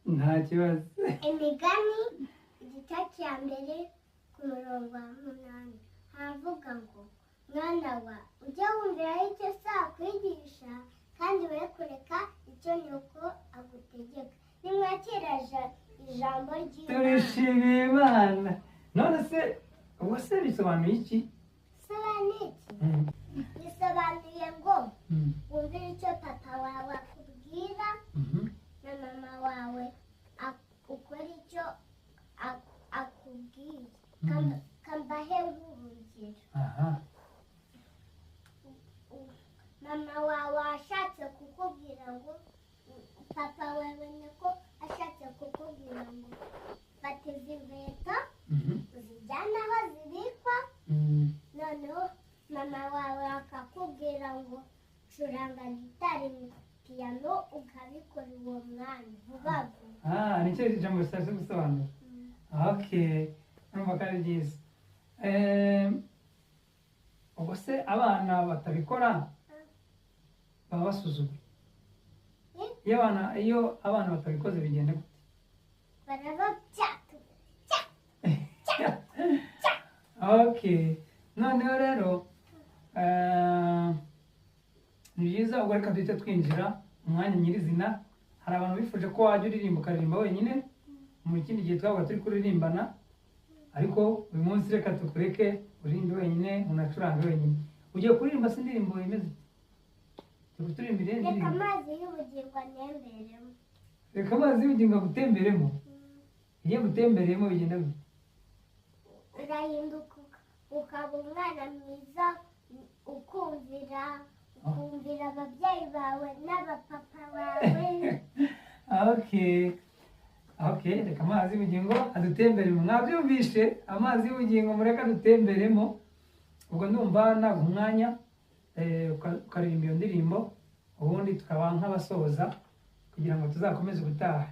Nta kibazo. Imigani igice cya mbere ku murongo wa 8 haravuga ngo: mwana wa, ujye wumviraho icyo so akwigisha, kandi we kureka icyo nyoko agutegeka. Nimwakira ijambo ry'Imana. Turishimiye Imana. None se ubwo se bisobanuye iki? Bisobanuye iki? Bisobanuye ngo wumvire icyo papa wawe akubwira na mama wawe ukora icyo akubwiye. Kambahe nk'urugero. Mama wawe ashatse kukubwira ngo, papa wawe niko ashatse kukubwira ngo fata izi nkweto uzijyane aho zibikwa, noneho mama wawe akakubwira ngo curanga gitari, piyano, ukabikora uwo mwanya vuba vuba. Ah, nicyo ijambo rishatse gusobanura. Okay, urumva ko ari byiza. Ubwo se abana batabikora baba basuzuguye? Iyo abana batabikoze bigenda gute? Barababyatura. Okay, noneho rero ni byiza. Ubwo reka duhite twinjira mu mwanya nyirizina. Hari abantu bifuje ko wajya uririmba, ukaririmba wenyine. Mu kindi gihe twabaga turi kuririmbana, ariko uyu munsi reka tukureke uririmbe wenyine, unacurange wenyine. Ugiye kuririmba se indirimbo imeze ite? Turi kuririmbira Reka indirimbo? Amazi y'ubugingo anemberemo. Reka amazi y'ubugingo agutemberemo. Iyo agutembereyemo bigenda gute? Urahinduka ukaba umwana mwiza, ukumvira ababyeyi bawe n'abapapa bawe. Okay, reka amazi y'ubugingo adutemberemo. Mwabyumvishe, amazi y'ubugingo mureke adutemberemo. Ubwo ndumva naguha umwanya ukaririmba iyo ndirimbo, ubundi tukaba nk'abasoza kugira ngo tuzakomeze ubutaha.